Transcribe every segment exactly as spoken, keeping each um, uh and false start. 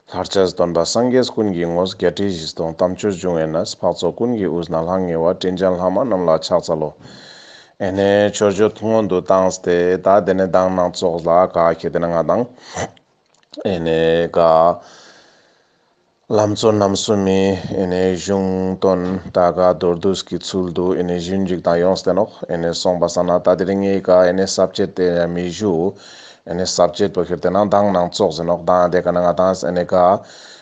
ལྷར་བཅས་སྟོན་པ་སངས་རྒྱས་ཀུན་གྱི་ངོས། བརྒྱད་ཁྲི་བཞི་སྟོང་དམ་ཆོས་འབྱུང་བའི་གནས། འཕགས་ཚོགས་ཀུན་གྱི་དབུས་ན་ལྷང་ངེ་བ། དྲིན་ཅན་ལྷ་མ་རྣམས་ལ་ཕྱག་འཚལ་ལོ། ཨེ་ནེ་མཆོད་བརྗོད་སྔོན་དུ་བཏང་སྟེ་ད་དེ་ནེ་མདང་ནང་ཙོགས་ལ་ག་ཁེ་ཏེ་ན་ང་དང་ཨེ་ནེ་ག་ལམ་གཙོ་རྣམ་གསུམ་མི་ཨེ་ནེ་གཞུང་དོན་ད་ག་མདོར་བསྡུས་ཀྱི་ཚུལ་དུ་ཨེ་ནེ་ཞུན་ཅིག་དང་ཡོངས་ཏེ་ནོག། ཨེ་ནེ་སོང་པ་སང་ན་ད་དེ་རིང་ངེ་ག་ཨེ་ནེ་ས་བཅད་དེ་ཡང་མི་ཞུ། ཨེ་ནེ་ས་བཅད་པོ་ཁེ་ཏེ་ན་མདང་ནང་ཙོགས་ཟེར་ནོག། མདང་དེ་ཀ་ན་ང་དང་ཨེ་ནེ་ག་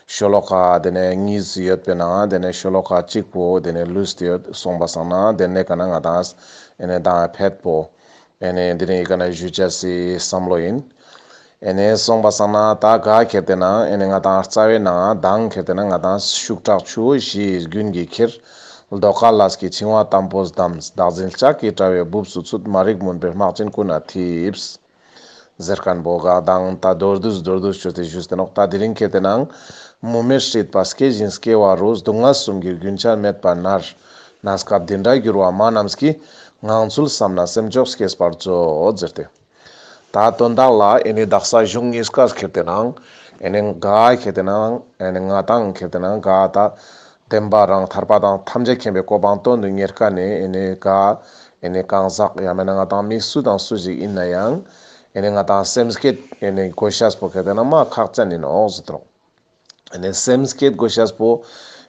ཤོ་ལོ་ཀ་དེ་ནེ་གཉིས་ཡོད་པའི་ནང་དེ་ནེ་ཤོ་ལོ་ཀ་གཅིག་པོ་དེ་ནེ་ལུས་ཏེ་ཡོད། སོང་པ་སང་ན་དེ་ནེ་ཀ་ན་ང་དང་ཨེ་ནེ་མདང་ཕེད་པོ་ཨེ་ནེ་དེ་རིང་ཨི་ཀ་ན་ཞུ་ཅེས་སི་བསམ་བློ་ཡིན། ཨེ་ནེ་སོང་པ་སང་ན་ད་ག་ཁེ་ཏེ་ན་ཨེ་ནེ་ང་དང་རྩ་བའི་ནང་མདང་ཁེ་ཏེ་ན་ང་དང་ཤུགས་དྲག་ཆུ་བོ་བཞི་ཡི་རྒྱུན་གྱི་ཁྱེར། ཟློས་གར་ལས་ཀྱི་འཆིང་བ་དམ་པོ་བསྡམས། བདག་འཛིན་ལྕགས་ཀྱི་དྲ་བའི་སྦུབས་སུ་ཚུད། མ་རིག་མུན་པའི་སྨག་ཅན་ཀུན་ན་འཐིབས། ཟེར་མཁན་པོ་ག་མདང་ད་མདོར་བསྡུས་མདོར་བསྡུས་ཅོས་ཏེ་ཞུས་ཏེ་ནོག། ད་དེ་རིང་ཁེ་ཏེ་ནང་མུ་མེད་སྲིད་པ་སྐྱེ་བཞིན་སྐྱེ་བ་རུ། སྡུག་བསྔལ་གསུམ་གྱི་རྒྱུན་ཆད་མེད་པར་མནར། གནས་སྐབས་འདི་འདྲར་གྱུར་པ་མ་རྣམས་ཀྱིས། ངང་ཚུལ་བསམ་ན་སེམས་མཆོག་སྐྱེས་པར་མཛོད། ཟེར་ཏེ། ད་དོན་དག་ལ་ཨེ་ནེ་དག་ས་གཞུང་གཉིས་ཀ་ཁེ་ཏེ་ནང་ཨེ་ནེ་ག་ཁེ་ཏེ་ནང་ཨེ་ནེ་ང་དང་ཁེ་ཏེ་ནང་ག་ད་བདེན་པ་རང་ཐར་པ་དང་ཐམས་ཅད་མཁྱེན་པའི་གོ་འཕང་དོན་དུ་གཉེར་མཁན་ནི་ཨེ་ནེ་ག་ཨེ་ནེ་གང་ཟག་ཡང་མེད་ན་ང་དང་མི་སུ་དང་སུ་ཞིག་ཡིན་ན་ཡང་ཨེ་ནེ་ང་དང་སེམས་བསྐྱེད་ཨེ་ནེ་དགོས་ཤེས་པོ་ཁེ་ཏེ་ན་མ་ཁག་ཅན་ཡིན་ནོག་ཟེར་ཏེ་ནོག། ཨེ་ནེ་སེམས་བསྐྱེད་དགོས་ཤེས་པོ་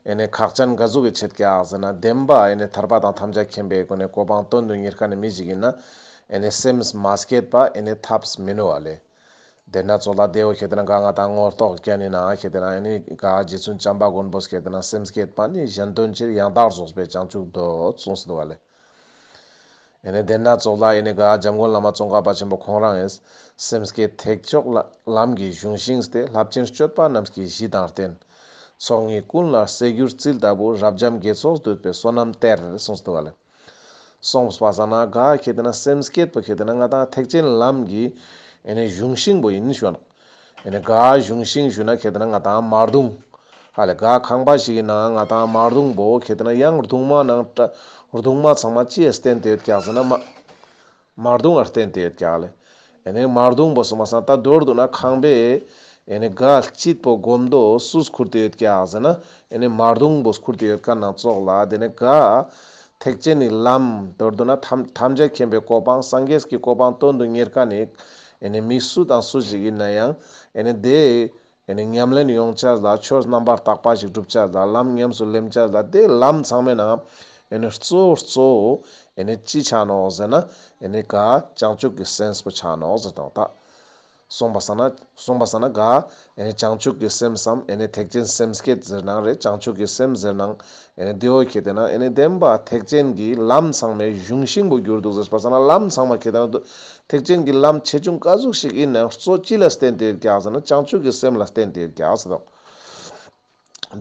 ཨེ་ནེ་ཁག་ཅན་ག་ཟུག་གི་ཆེད་ཀྱག་ཟེར་ན་བདེན་པ་ཨེ་ནེ་ཐར་པ་དང་ཐམས་ཅད་མཁྱེན་པའི་སྒོ་ནས་གོ་འཕང་དོན་དུ་གཉེར་མཁན་ནི་མི་ཞིག་ཡིན་ན་ཨེ་ནེ་སེམས་མ་བསྐྱེད་པ་ཨེ་ནེ་ཐབས་མི་ནུས་པ་ལེ། དེ་ན་ཙོགས་ལ་དེ་བོ་ཁེ་ཏེ་ན་ག་ང་དང་ངོ་རྟོགས་རྒྱན་ནི་ན་ཁེ་ཏེ་ན་ཨེ་ནེ་ག་རྗེ་བཙུན་བྱམས་པ་མགོན་པོས་ཁེ་ཏེ་ན་སེམས་བསྐྱེད་པ་ནི་གཞན་དོན་ཕྱིར། ཡང་དག་རྫོགས་པའི་བྱང་ཆུབ་འདོད། གསུངས་སུ་འདུག་པ་ལེ། ཨེ་ནེ་དེ་ན་ཙོགས་ལ་ཨེ་ནེ་ག་འཇམ་མགོན་བླ་མ་ཙོང་ཁ་པ་ཆེན་པོ་ཁོང་རང་ངིས་སེམས་བསྐྱེད་ཐེག་མཆོག་ལམ་གྱི་གཞུང་ཤིང་སྟེ། རླབས་ཆེན་སྤྱོད་པ་རྣམས་ཀྱི་གཞི་དང་རྟེན། ཚོགས་གཉིས་ཀུན་ལ་གསེར་འགྱུར་རྩི་ལྟ་བུ། རབ་འབྱམས་དགེ་ཚོགས་འདུད་པའི་བསོད་ནམས་གཏེར། གསུངས་སུ་འདུག་པ་ལེ། སོང་པ་སང་ན་ག་ཁེ་ཏེ་ན་སེམས་བསྐྱེད་པོ་ཁེ་ཏེ་ན་ང་དང་ཐེག་ཆེན་ལམ་གྱི་ཨེ་ནེ་གཞུང་ཤིང་པོ་ཡིན་ཞུ་ནོག། ཨེ་ནེ་ག་གཞུང་ཤིང་ཞུ་ན་ཁེ་ཏེ་ན་ང་དང་མར་དུང་ཧ་ལེ། ག་ཁང་པ་ཞིག་གི་ནང་ང་དང་མར་དུང་པོ་ཁེ་ཏེ་ན་ཡང་རྡུང་མ་ནང་རྡུང་མ་ཚང་མ་ཅི་ཡ་བརྟེན་ཏེ་ཡོད་ཀྱག་ཟེར་ན་མ་མར་དུང་ང་བརྟེན་ཏེ་ཡོད་ཀྱག་ལེ། ཨེ་ནེ་མར་དུང་པོ་སོང་པ་སང་ད་མདོར་བསྡུ་ན་ཁང་པའི་ཨེ་ནེ་ག་དཀྱིལ་པོ་སྒོམ་དོ་སུས་ཁུར་ཏེ་ཡོད་ཀྱག་ཟེར་ན་ཨེ་ནེ་མར་དུང་པོས་ཁུར་ཏེ་ཡོད་མཁན་ན་ཙོགས་ལ། དེ་ནེ་ག་ཐེག་ཆེན་ནི་ལམ་མདོར་བསྡུ་ན་ཐམས་ཐམས་ཅད་མཁྱེན་པའི་གོ་འཕང་སངས་རྒྱས་ཀྱི་གོ་འཕང་དོན་དུ་གཉེར་མཁན་ནི་ཨེ་ནེ་མི་སུ་དང་སུ་ཞིག་ཡིན་ན་ཡང་ཨེ་ནེ་དེ་ཨེ་ནེ་ཉམས་ལེན་ཡོང་ཅེས་ལ་ཆོས་རྣམ་པར་དག་པ་ཞིག་སྒྲུབ་ཅེས་ལ་ལམ་ཉམས་སུ་ལེན་ཅེས་ལ་དེ་ལམ་ཚང་མའི་ནང་ཨེ་ནེ་གཙོ་བོ་གཙོ་བོ་ཨེ་ནེ་ཅི་ཆ་ནོག་ཟེར་ན་ཨེ་ནེ་ག་བྱང་ཆུབ་ཀྱི་སེམས་པོ་ཆ་ནོག་ཟེར་དང་ད། སོང་པ་སང་ན་སོང་པ་སང་ན་ག་ཨེ་ནེ་བྱང་ཆུབ་ཀྱི་སེམས་སམ་ཨེ་ནེ་ཐེག་ཆེན་སེམས་བསྐྱེད་ཟེར་ནའང་རེད། བྱང་ཆུབ་ཀྱི་སེམས་ཟེར་ནའང་ཨེ་ནེ་དེ་བོ་ཁེ་ཏེ་ན་ཨེ་ནེ་བདེན་པ་ཐེག་ཆེན་གྱི་ལམ་ཚང་མའི་གཞུང་ཤིང་པོ་གྱུར་འདུག་ཟེར་པ་སང་ན་ལམ་ཚང་མ་ཁེ་ཏེ་ན་ཐེག་ཆེན་གྱི་ལམ་ཆེ་ཆུང་ག་ཟུག་ཞིག་ཡིན་ནའང་གཙོ་ཅི་ལ་བརྟེན་ཏེ་ཡོད་ཀྱག་ཟེར་ན་བྱང་ཆུབ་ཀྱི་སེམས་ལ་བརྟེན་ཏེ་ཡོད་ཀྱག་ཟེར་དོ།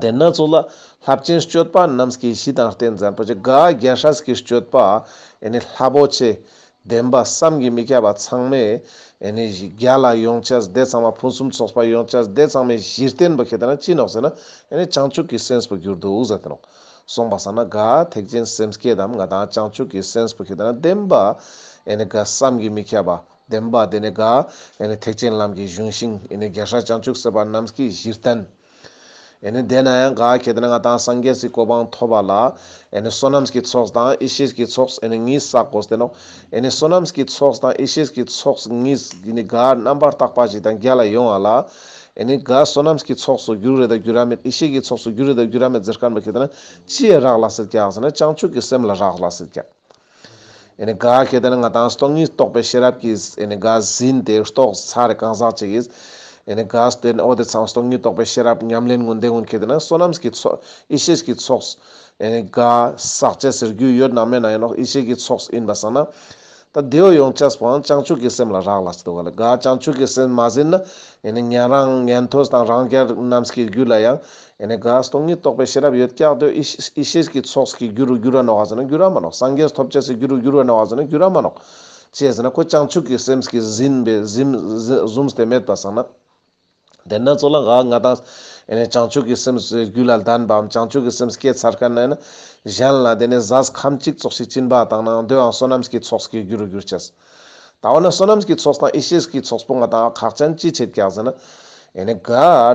དེ་ན་ཙོགས་ལ་རླབས་ཆེན་སྤྱོད་པ་རྣམས་ཀྱི་གཞི་དང་རྟེན་ཟེར་པོ་ཅིག་ག་རྒྱལ་སྲས་ཀྱི་སྤྱོད་པ་ཨེ་ནེ་རླབས་པོ་ཆེ་བདེན་པ་བསམ་གྱིས་མི་ཁྱབ་པ་ཚང་མའི་ཨེ་ནེ་རྒྱལ་ལ་ཡོང་ཅེས་དེ་ཚང་མ་ཕུན་སུམ་ཚོགས་པ་ཡོང་ཅེས་དེ་ཚང་མའི་གཞི་རྟེན་པོ་ཁེ་ཏེ་ན་ཅི་ནོག་ཟེར་ན་ཨེ་ནེ་བྱང་ཆུབ་ཀྱི་སེམས་པོ་གྱུར་འདུག་ཟེར་ཏེ་ནོག། སོང་པ་སང་ན་ག་ཐེག་ཆེན་སེམས་བསྐྱེད་དམ་ང་དང་བྱང་ཆུབ་ཀྱི་སེམས་པོ་ཁེ་ཏེ་ན་བདེན་པ་ཨེ་ནེ་ག་བསམ་གྱིས་མི་ཁྱབ་པ་བདེན་པ་དེ་ནེ་ག་ཨེ་ནེ་ཐེག་ཆེན་ལམ་གྱི་གཞུང་ཤིང་ཨེ་ནེ་རྒྱལ་སྲས་བྱང་ཆུབ་སེམས་དཔའ་རྣམས་ཀྱི་གཞི་རྟེན། ཨེ་ནེ་དེ་ན་ཡང་ག་ཁེ་ཏེ་ན་ང་དང་སངས་རྒྱས་སི་གོ་འཕང་ཐོབ་པ་ལ་ཨེ་ནེ་བསོད་ནམས་ཀྱི་ཚོགས་དང་ཡེ་ཤེས་ཀྱི་ཚོགས་ཨེ་ནེ་གཉིས་བསགས་དགོས་ཏེ་ནོག། ཨེ་ནེ་བསོད་ནམས་ཀྱི་ཚོགས་དང་ཡེ་ཤེས་ཀྱི་ཚོགས་གཉིས་ཨེ་ནེ་ག་རྣམ་པར་དག་པ་ཞིག་དང་རྒྱལ་ལ་ཡོང་བ་ལ་ཨེ་ནེ་ག་བསོད་ནམས་ཀྱི་ཚོགས་སུ་འགྱུར་རེ་དང་འགྱུར་ར་མེད། ཡེ་ཤེས་ཀྱི་ཚོགས་སུ་འགྱུར་རེ་དང་འགྱུར་ར་མེད་ཟེར་མཁན་པོ་ཁེ་ཏེ་ན་ཅི་ཡ་རག་ལས་ཀྱག་ཟེར་ན་བྱང་ཆུབ་ཀྱི་སེམས་ལ་རག་ལས་ཀྱག། ཨེ་ནེ་ག་ཁེ་ཏེ་ན་ང་དང་སྟོང་ཉིད་རྟོགས་པའི་ཤེས་རབ་ཀྱིས་ཨེ་ནེ་ག་ཟིན་ཏེ་རྟོགས་ཚར་གང་ཟག་ཅིག་གིས་ཨེ་ནེ་ག་སྟེ་འོ་དེ་ཚང་སྟོང་ཉིད་རྟོགས་པའི་ཤེས་རབ་ཉམས་ལེན་ཀུན་དེ་ཀུན་ཁེ་ཏེ་ན་བསོད་ནམས་ཀྱི་ཚོགས་ཡེ་ཤེས་ཀྱི་ཚོགས་ཨེ་ནེ་ག་བསགས་ཅེས་སི་རྒྱུ་ཡོད་ན་མེད་ན་ཡིན་ནོག། ཡེ་ཤེས་ཀྱི་ཚོགས་ཡིན་པ་སང་ན་ད་དེ་བོ་ཡོང་ཅེས་པོའང་བྱང་ཆུབ་ཀྱི་སེམས་ལ་རག་ལས་ཏེ་འདུག་ག་ལེ། ག་བྱང་ཆུབ་ཀྱི་སེམས་མ་ཟིན་ན་ཨེ་ནེ་ཉན་རང་ཉན་ཐོས་དང་རང་རྒྱལ་རྣམས་ཀྱི་རྒྱུད་ལ་ཡང་ཨེ་ནེ་ག་སྟོང་ཉིད་རྟོགས་པའི་ཤེས་རབ་ཡོད་ཀྱག་དེ་ཡེ་ཤེས་ཀྱི་ཚོགས་ཀྱི་རྒྱུ་རུ་འགྱུར་ར་ནོག་ག་ཟེར་ན་འགྱུར་ར་མ་ནོག། སངས་རྒྱས་ཐོབ་ཅེས་སི་རྒྱུ་རུ་འགྱུར་ར་ནོག་ག་ཟེར་ན་འགྱུར་ར་མ་ནོག། ཅི་ཟེར་ན་ཁོ་བྱང་ཆུབ་ཀྱི་སེམས་ཀྱིས་ཟིན་པའི་ཟིན་ཟིན་ཟུམས་ཏེ་མེད་པ་སང་ན། དེ་ན་ཙོགས་ལ་ག་ང་དང་ཨེ་ནེ་བྱང་ཆུབ་ཀྱི་སེམས་རྒྱུད་ལ་ལྡན་པའམ་བྱང་ཆུབ་ཀྱི་སེམས་སྐྱེས་ཚར་མཁན་ན་ཡིན་ན་གཞན་ལ་དེ་ནེ་ཟས་ཁམ་གཅིག་ཙོགས་ཤིག་སྦྱིན་པ་བཏང་ནའང་དེའང་བསོད་ནམས་ཀྱི་ཚོགས་ཀྱི་རྒྱུ་རུ་འགྱུར་ཅེས། ད་འོ་ན་བསོད་ནམས་ཀྱི་ཚོགས་དང་ཡེ་ཤེས་ཀྱི་ཚོགས་པོ་ང་དང་ཁག་ཅན་ཅི་ཆེད་ཀྱག་ཟེར་ན། ཨེ་ནི་ག་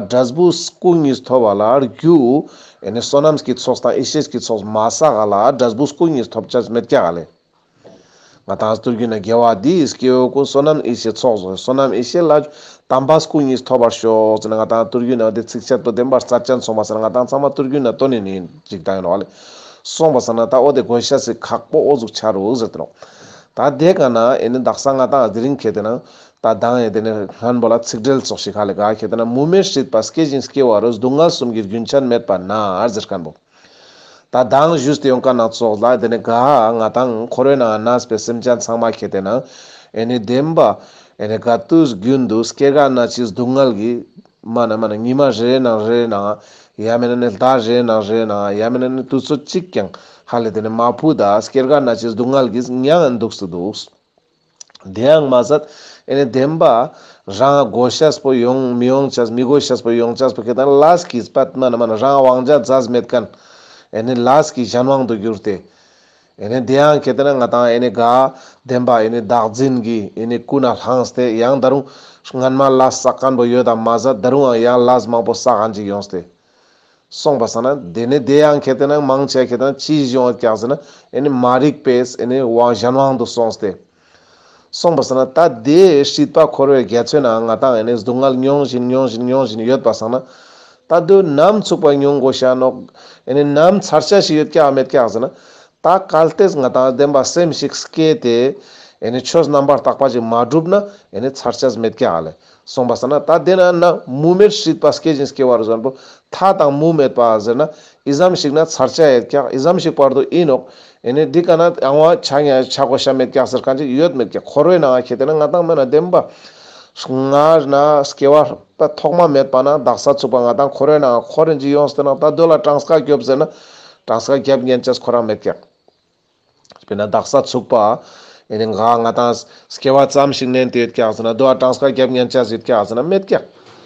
འབྲས་བུ་སྐུ་གཉིས་ཐོབ་པ་ལ་རྒྱུ་ཨེ་ནི་བསོད་ནམས་ཀྱི་ཚོགས་དང་ཡེ་ཤེས་ཀྱི་ཚོགས་མ་བསགས་ག་ལ་འབྲས་བུ་སྐུ་གཉིས་ཐོབ་ཅེས་མེད་ཀྱག་ལེ། ང་ཏང་ཏུར་གུན་ན་དགེ་བ་འདི་སྐྱེ་བོ་ཀུན་བསོད་ནམས་ཡེ་ཤེས་ཚོགས་བསོད་ནམས་ཡེ་ཤེས་ལ་དམ་པ་སྐུ་གཉིས་ཐོབ་པར་ཤོག་ཟེར་ན་ང་ཏང་ཏུར་གུན་ན་འདི་ཚིགས་བཅད་པོ་བདེན་པར་རྩ་ཅན་སོང་པ་ཟེར་ན་ང་ཏང་ཚང་མ་ཏུར་གུན་ན་དོན་ནི་ནི་ཅིག་དང་ཡིན་ནོག་ལེ། སོང་པ་ཟེར་ན་ད་འོ་དེ་དགོས་ཤ་སི་ཁག་པོ་འོ་ཟུག་ཆ་རུག་ཟེར་ཏེ་ནོག། ད་དེ་ག་ན་ཨེ་ནི་དག་ས་ང་ཏང་དེ་རིང་ཁེ་ཏེ་ན་ད་དང་ཨེ་དེ་ནི་སྔན་པོ་ལ་ཚིག་འགྲེལ་ཙོགས་ཤིག་ཧ་ལེ་ག་ཁེ་ཏེ་ན་མུ་མེད་སྲིད་པ་སྐྱེ་ཞིང་སྐྱེ་བ་རུ་སྡུག་བསྔལ་གསུམ་གྱི་རྒྱུན་ཆད་མེད་པ་ན་ཟེར་མཁན་པོ། ད་དང་ཞུས་ཏེ་ཡོང་ཀ་ན་ཙོགས་ལ་དེ་ནི་ག་ང་ཏང་འཁོར་བའི་ནང་གནས་པའི་སེམས་ཅན་ཚང་མ་ཁེ་ཏེ་ན་ཨེ་ནི་བདེན་པ་ཨེ་ནི་ག་དུས་རྒྱུན་དུ་སྐྱེ་རྒ་ན་འཆིའི་སྡུག་བསྔལ་གྱི་མ་ན་མ་ན་ཉི་མ་རེ་རེ་ནང་རེ་རེ་ནང་ཡ་མེད་ན་ནི་ཟླ་རེ་རེ་ནང་རེ་རེ་ནང་ཡ་མེད་ན་ནི་དུས་ཚོད་གཅིག་ཀྱང་ཧ་ལེ་དེ་ནི་མ་ཕུད་ད་སྐྱེ་རྒ་ན་འཆིའི་སྡུག་བསྔལ་གྱིས་མྱངས་འདུག་སུ་འདུག། དེ་ཡང་མ་ཟད་ཨེ་ནི་བདེན་པ་རང་དགོས་ཤེས་པོ་ཡོང་མི་ཡོང་ཅེས་མི་དགོས་ཤེས་པོ་ཡོང་ཅེས་པོ་ཁེ་ཏེ་ན་ལས་ཀྱི་པད་མ་ན་མ་ན་རང་དབང་ཆ་ཛ་མེད་མཁན་ཨེ་ནི་ལས་ཀྱི་གཞན་དབང་དུ་གྱུར་ཏེ། ཨེ་ནི་དེ་ཡང་ཁེ་ཏེ་ན་ང་ཏང་ཨེ་ནི་ག་བདེན་པ་ཨེ་ནི་བདག་འཛིན་གྱི་ཨེ་ནི་ཀུན་ནས་བསླངས་ཏེ་ཡང་ད་རུང་སྔན་མ་ལས་བསགས་མཁན་པོ་ཡོད་དམ་མ་ཟད་ད་རུང་ཡང་ལས་མང་པོ་བསགས་མཁན་ཅིག་ཡོངས་ཏེ། སོང་པ་སང་ན་དེ་ནི་དེ་ཡང་ཁེ་ཏེ་ན་མང་ཆེ་ཁེ་ཏེ་ན་ཅི་ཡོང་ཀྱག་ཟེར་ན་ཨེ་ནི་མ་རིག་པས་ཨེ་ནི་དབང་གཞན་དབང་དུ་སོང་སྟེ། སོང་པ་སང་ན་ད་དེ་སྲིད་པ་འཁོར་བའི་རྒྱ་མཚོའི་ནང་ང་ཏང་ཨེ་ནི་སྡུག་བསྔལ་མྱོང་བཞིན་མྱོང་བཞིན་མྱོང་བཞིན་ཡོད་པ་སང་ན་ད་དུ་ནམ་ཚུགས་པ་མྱོང་དགོས་ཤ་ནོག། ཨེ་ནི་ནམ་ཚར་ཆ་ཞིག་ཡོད་ཀྱག་མེད་ཀྱག་ཟེར་ན། ད་གལ་ཏེ་ང་ཏང་བདེན་པ་སེམས་ཤིག་སྐྱེས་ཏེ་ཨེ་ནི་ཆོས་རྣམ་པར་དག་པ་ཅིག་མ་བསྒྲུབ་ན་ཨེ་ནི་ཚར་ཆ་མེད་ཀྱག་ལེ། སོང་པ་སང་ན་ད་དེ་ན་ན་མུ་མེད་སྲིད་པ་སྐྱེ་ཞིང་སྐྱེ་བ་རུ་ཟེར་པོ་མཐའ་དང་མུ་མེད་པ་ཟེར་ན་ཨི་ཙམ་ཞིག་ན་ཚར་ཆ་ཡོད་ཀྱག། ཨི་ཙམ་ཞིག་བར་དུ་ཨིན་ནོག། ཨེ་ནི་འདི་ཀ་ན་ཡང་བ་ཆ་ཉ་ཆ་དགོས་ཤ་མེད་ཀྱག་ཟེར་མཁན་ཅིག་ཡོད་མེད་ཀྱག། འཁོར་བའི་ནང་ཁེ་ཏེ་ན་ང་ཏང་མེད་ན་བདེན་པ་སྔར་ན་སྐྱེ་བ་ད་ཐོག་མ་མེད་པ་ན་དག་ས་ཚུགས་པ་ང་ཏང་འཁོར་བའི་ནང་འཁོར་རིན་ཅིག་ཡོངས་ཏེ་ན་ད་དོ་ལ་གྲངས་ཀ་རྒྱོབ་ཟེར་ན་གྲངས་ཀ་རྒྱབ་ཉན་ཆ་ཁོ་རང་མེད་ཀྱག། དཔེར་ན་དག་ས་ཚུགས་པ་ཨེ་ནི་ང་ང་ཏང་སྐྱེ་བ་ཙམ་ཞིག་ནན་ཏེ་ཡོད་ཀྱག་ཟེར་ན་དོ་ལ་གྲངས་ཀ་རྒྱབ་ཉན་ཆ་ཡོད་ཀྱག་ཟེར་ན་མེད་ཀྱག།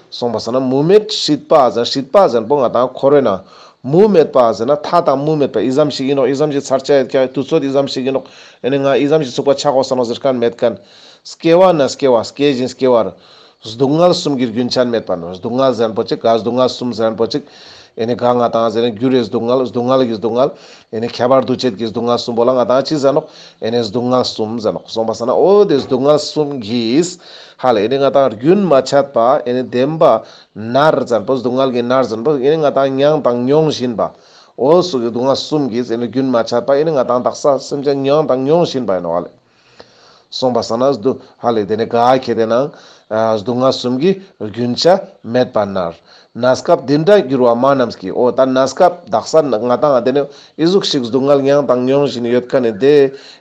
སོང་པ་སང་ན་མུ་མེད་སྲིད་པ་ཟེར་སྲིད་པ་ཟེར་པོ་ང་ཏང་འཁོར་བའི་ནང་མུ་མེད་པ་ཟེར་ན་མཐའ་དང་མུ་མེད་པ་ཨི་ཙམ་ཞིག་ཨིན་ནོག། ཨི་ཙམ་ཞིག་ཚར་ཆ་ཡོད་ཀྱག། དུས་ཚོད་ཨི་ཙམ་ཞིག་ཨིན་ནོག། ཨེ་ནི་ང་ཨི་ཙམ་ཞིག་ཚུགས་པ་ཆ་དགོས་ས་ནོག་ཟེར་མཁན་མེད་མཁན། སྐྱེ་བ་ན་སྐྱེ་བ་སྐྱེ་ཞིང་སྐྱེ་བར། སྡུག་བསྔལ་གསུམ་གྱི་རྒྱུན་ཆད་མེད་པ་ནོག། སྡུག་བསྔལ་ཟེར་མཁན་པོ་ཅིག་ག་སྡུག་བསྔལ་གསུམ་ཟེར་མཁན་པོ་ཅིག། ཨེ་ནི་ག་ང་ཏང་ཟེར་ན་འགྱུར་བའི་སྡུག་བསྔལ་སྡུག་བསྔལ་གྱི་སྡུག་བསྔལ། ཨེ་ནི་ཁྱད་པར་འདུ་བྱེད་ཀྱི་སྡུག་བསྔལ་གསུམ་པོ་ལ་ང་ཏང་ཅི་ཟེར་ནོག། ཨེ་ནི་སྡུག་བསྔལ་གསུམ་ཟེར་ནོག། སོང་པ་སང་ན་འོ་དེ་སྡུག་བསྔལ་གསུམ་གྱིས་ཧ་ལེ་ཨེ་ནི་ང་ཏང་རྒྱུན་མ་ཆད་པ་ཨེ་ནི་བདེན་པ་མནར་ཟེར་མཁན་པོ་སྡུག་བསྔལ་གྱི་མནར་ཟེར་མཁན་པོ་ཨེ་ནི་ང་ཏང་མྱངས་དང་མྱོང་བཞིན་པ། འོ་སོ་གི་སྡུག་བསྔལ་གསུམ་གྱིས་ཨེ་ནི་རྒྱུན་མ་ཆད་པ་ཨེ་ནི་ང་ཏང་དག་ས་སེམས་ཅན་མྱངས་དང་མྱོང་བཞིན་པ་ཨིན་ནོག་ཧ་ལེ། སོང་པ་སང་ན་སྡུག་ཧ་ལེ་དེ་ནི་ག་ཁེ་ཏེ་ན་ཨ་སྡུག་བསྔལ་གསུམ་གྱི་རྒྱུན་ཆད་མེད་པ་མནར། གནས་སྐབས་འདི་འདྲར་གྱུར་པ་མ་རྣམས་ཀྱིས། འོ་ད་གནས་སྐབས་དག་ས་ང་ཏང་དེ་ནི་ཨི་ཟུག་ཞིག་སྡུག་བསྔལ་མྱངས་དང་མྱོང་བཞིན་ཡོད་མཁན་ནི་དེ་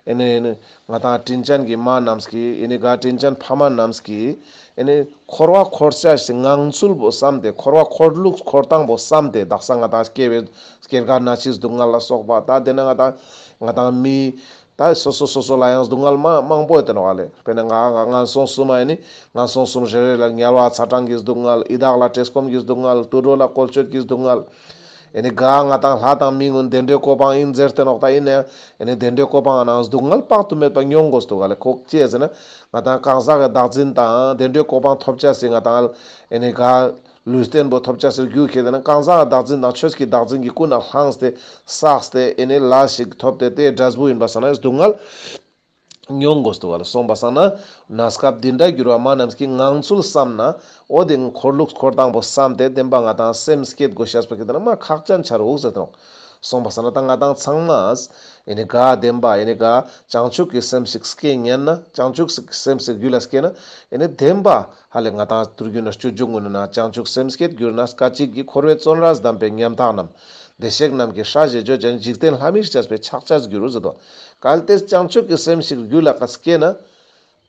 ཨེ་ནི་ཨེ་ནི་ང་ཏང་དྲིན་ཅན་གྱི་མ་རྣམས་ཀྱིས་ཨེ་ནི་ག་དྲིན་ཅན་ཕ་མ་རྣམས་ཀྱིས་ཨེ་ནི་འཁོར་བ་འཁོར་ཆ་ཞིག་ངང་ཚུལ་པོ་བསམ་སྟེ་འཁོར་བ་འཁོར་ལུགས་འཁོར་སྟངས་པོ་བསམ་སྟེ་དག་ས་ང་ཏང་སྐྱེ་བའི་སྐྱེ་རྒ་ན་འཆིའི་སྡུག་བསྔལ་ལ་སོགས་པ་ད་དེ་ནི་ང་ཏང་ང་ཏང་མི་ད་སོ་སོ་སོ་སོ་ལ་ཡང་སྡུག་བསྔལ་མ་མང་པོ་ཡོད་དེ་ནོག་ལེ། དཔེར་ན་ང་ང་ངན་སོང་གསུམ་ཨེ་ནི་ངན་སོང་གསུམ་རེ་རེ་ལ་དམྱལ་བ་ཚ་གྲང་གི་སྡུག་བསྔལ། ཡི་དྭགས་ལ་བཀྲེས་སྐོམ་གྱི་སྡུག་བསྔལ། དུད་འགྲོ་ལ་བཀོལ་སྤྱོད་ཀྱི་སྡུག་བསྔལ། ཨེ་ནི་ག་ང་ཏང་ལྷ་དང་མིའི་གུན་བདེ་འགྲོའི་གོ་འཕང་ཨིན་ཟེར་ཏེ་ནོག། ད་ཨིན་ནའང་ཨེ་ནི་བདེ་འགྲོའི་གོ་འཕང་ནང་སྡུག་བསྔལ་དཔག་ཏུ་མེད་པ་མྱོང་དགོས་འདུག་ལེ། ཁོ་ཅི་ཟེར་ན་ང་ཏང་གང་ཟག་གི་བདག་འཛིན་དང་བདེ་འགྲོའི་གོ་འཕང་ཐོབ་ཆ་སི་ང་ཏང་ཨེ་ནི་ག་ལུས་རྟེན་པོ་ཐོབ་ཆ་སི་རྒྱུ་ཁེ་ཏེ་ན་གང་ཟག་གི་བདག་འཛིན་དང་ཆོས་ཀྱི་བདག་འཛིན་གྱི་ཀུན་ནས་བསླངས་ཏེ་བསགས་ཏེ་ཨེ་ནི་ལས་ཤིག་ཐོབ་སྟེ་དེའི་འབྲས་བུ་ཨིན་པ་སང་ན་སྡུག་བསྔལ་མྱོང་དགོས་འདུག་ལེ། སོང་པ་སང་ན་གནས་སྐབས་འདི་འདྲར་གྱུར་པ་མ་རྣམས་ཀྱིས། ངང་ཚུལ་བསམ་ན་འོ་དེ་འཁོར་ལུགས་འཁོར་སྟངས་པོ་བསམ་སྟེ་བདེན་པ་ང་ཏང་སེམས་བསྐྱེད་དགོས་ཤེས་པོ་ཁེ་ཏེ་ན་མ་ཁག་ཅན་ཆ་རུག་ཟེར་ཏེ་ནོག། སོང་པ་སང་ན་ད་ང་ཏང་ཚང་མས་ཨེ་ནི་ག་བདེན་པ་ཨེ་ནི་ག་བྱང་ཆུབ་ཀྱི་སེམས་ཤིག་སྐྱེ་ཉན་ན་བྱང་ཆུབ་ཀྱི་སེམས་ཤིག་རྒྱུད་ལ་སྐྱེ་ན་ཨེ་ནི་བདེན་པ་ཧ་ལེ་ང་ཏང་ཏུར་རྒྱུད་ན་སྤྱོད་འཇུག་གུན་ན་བྱང་ཆུབ་སེམས་བསྐྱེད་གྱུར་ན་སྐད་ཅིག་གིས་འཁོར་བའི་བཙོན་རར་བསྡམས་པའི་ཉམ་ཐག་རྣམས། བདེ་གཤེགས་རྣམས་ཀྱིས་སྲ་ཞེས་བརྗོད་ཅིང་། འཇིག་རྟེན་ལྷ་མིར་བཅས་པའི་ཕྱག་བྱར་འགྱུར་ཟེར་དོ། གལ་ཏེ་བྱང་ཆུབ་ཀྱི་སེམས་ཤིག་རྒྱུད་ལ་ཀ་སྐྱེས་ན།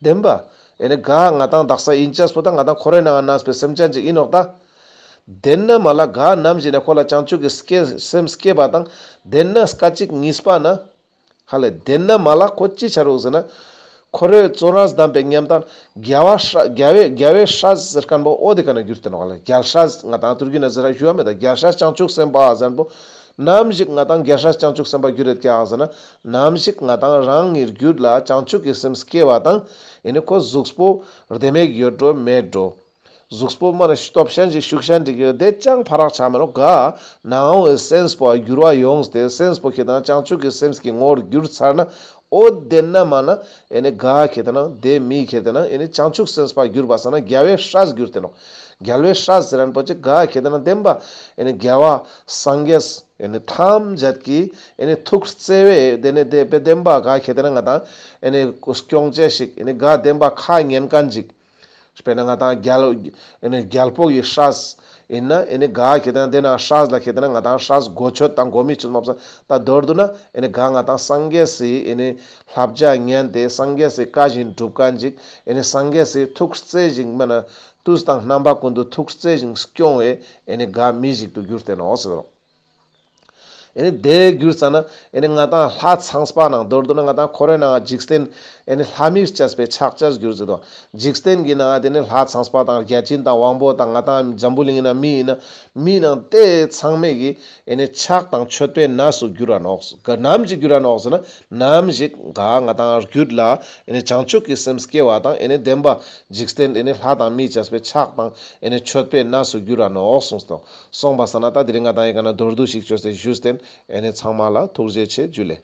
བདེན་པ། ཨེ་ནི་ག་ང་ཏང་དག་ས་ཨིན་ཅེས་པོ་ད་ང་ཏང་འཁོར་བའི་ནང་གནས་པའི་སེམས་ཅན་ཅིག་ཨིན་ནོག་ད། དེན་ན་མ་ལ་ག་ནམ་ཞིག་ན་ཁོ་ལ་བྱང་ཆུབ་ཀྱི་སྐྱེ་སེམས་སྐྱེས་པ་དང་དེན་ན་སྐད་ཅིག་གཉིས་པ་ན། ཧ་ལེ་དེན་ན་མ་ལ་ཁོ་ཅི་ཆ་རུག་ཟེར་ན། འཁོར་བའི་བཙོན་རར་བསྡམས་པའི་ཉམ་ཐག་རྒྱལ་བ་སྲས་རྒྱལ་བའི་རྒྱལ་བའི་སྲས་ཟེར་མཁན་པོ་འོ་དེ་ཀ་ན་གྱུར་ཏེ་ནོག་ལེ། རྒྱལ་སྲས་ང་ཏང་ཏུར་རྒྱུད་ན་ཟེར་ར་ཞུ་བ་མེད་ད། རྒྱལ་སྲས་བྱང་ཆུབ་སེམས་དཔའ་ཟེར་མཁན་པོ། ནམ་ཞིག་ང་ཏང་རྒྱལ་སྲས་བྱང་ཆུབ་སེམས་དཔའ་གྱུར་རེད་ཀྱག་ཟེར་ན། ནམ་ཞིག་ང་ཏང་རང་གི་རྒྱུད་ལ་བྱང་ཆུབ་ཀྱི་སེམས་སྐྱེ་བ་དང་ཨེ་ནི་ཁོ་གཟུགས་པོ་བདེ་མོ་ཡོད་འགྲོ་མེད་འགྲོ། གཟུགས་པོ་མ་ན་སྟོབས་ཤན་ཅིག་ཤུགས་ཤན་ཅིག་ཡོད་དེ་ཅང་ཕ་རག་ཆ་མེད་ནོག། ག་ནང་བོའི་སེམས་པོ་འགྱུར་བ་ཡོངས་ཏེ་སེམས་པོ་ཁེ་ཏེ་ན་བྱང་ཆུབ་ཀྱི་སེམས་ཀྱི་ངོ་བོར་གྱུར་ཚར་ན། འོ་དེ་ན་མ་ན་ཨེ་ནི་ག་ཁེ་ཏེ་ན་དེ་མི་ཁེ་ཏེ་ན་ཨེ་ནི་བྱང་ཆུབ་སེམས་དཔའ་གྱུར་པ་སང་ན་རྒྱལ་བའི་སྲས་གྱུར་ཏེ་ནོག། རྒྱལ་བའི་སྲས་ཟེར་རན་པོ་ཅིག་ག་ཁེ་ཏེ་ན་བདེན་པ་ཨེ་ནི་རྒྱལ་བ་སངས་རྒྱས་ཨེ་ནི་ཐམས་ཅད་ཀྱི་ཨེ་ནི་ཐུགས་བརྩེ་བས་དེ་ནི་དེ་བདེན་པ་ག་ཁེ་ཏེ་ན་ང་དང་ཨེ་ནི་སྐྱོང་ཅེས་ཤིག་ཨེ་ནི་ག་བདེན་པ་ཁ་ཉན་མཁན་ཅིག། དཔེར་ན་ང་དང་རྒྱལ་ཨེ་ནི་རྒྱལ་པོ་ཡི་སྲས་ཨིན་ན་ཨེ་ནི་ག་ཁེ་ཏེ་ན་དེ་ན་སྲས་ལ་ཁེ་ཏེ་ན་ང་དང་སྲས་གོ་ཆོད་དང་གོ་མི་ཆོད་མ་བསམ་ད་མདོར་བསྡུ་ན་ཨེ་ནི་ག་ང་དང་སངས་རྒྱས་སི་ཨེ་ནི་བསླབ་བྱ་ཉན་ཏེ་སངས་རྒྱས་སི་བཀའ་བཞིན་སྒྲུབ་མཁན་ཅིག་ཨེ་ནི་སངས་རྒྱས་སི་ཐུགས་བརྩེ་ཞིང་མ་ན་དུས་དང་རྣམ་པ་ཀུན་ཏུ་ཐུགས་བརྩེ་ཞིང་སྐྱོང་བའི་ཨེ་ནི་ག་མི་ཞིག་ཏུ་གྱུར་ཏེ་ནོག་ཟེར་རོ། ཨེ་ནི་དེ་གྱུར་ཙ་ན་ཨེ་ནི་ང་དང་ལྷ་ཚངས་པ་ནང་མདོར་བསྡུ་ན་ང་དང་འཁོར་བའི་ནང་འཇིག་རྟེན་ཨེ་ནི་ལྷ་མིར་བཅས་པའི་ཕྱག་རྒྱས་གྱུར་ཟེར་དོ། འཇིག་རྟེན་གྱི་ནང་དེ་ནི་ལྷ་ཚངས་པ་དང་བརྒྱ་བྱིན་དང་དབང་པོ་དང་ང་དང་འཛམ་བུ་གླིང་ཡིན་ན་མི་ཡིན་ན་མི་ནང་དེ་ཚང་མས་ཀྱི་ཨེ་ནི་ཕྱག་དང་མཆོད་པའི་གནས་སུ་གྱུར་ར་ནོག། ག་ནམ་ཞིག་གྱུར་ར་ནོག་ཟེར་ན་ནམ་ཞིག་ག་ང་དང་རྒྱུད་ལ་ཨེ་ནི་བྱང་ཆུབ་ཀྱི་སེམས་སྐྱེ་བ་དང་ཨེ་ནི་བདེན་པ་འཇིག་རྟེན་ཨེ་ནི་ལྷ་དང་མིར་བཅས་པའི་ཕྱག་དང་ཨེ་ནི་མཆོད་པའི་གནས་སུ་གྱུར་ར་ནོག་གསུངས་སོ། སོང་པ་སང་ན་ད་དེ་རིང་ང་དང་ཡི་ག་ན་མདོར་བསྡུས་ཤིག་བཅོས་ཏེ་ཞུས་ཏེ་ཨེ་ནི་ཚང་མ་ལ་ཐུགས་རྗེ་ཆེ་ཇུ་ལེ།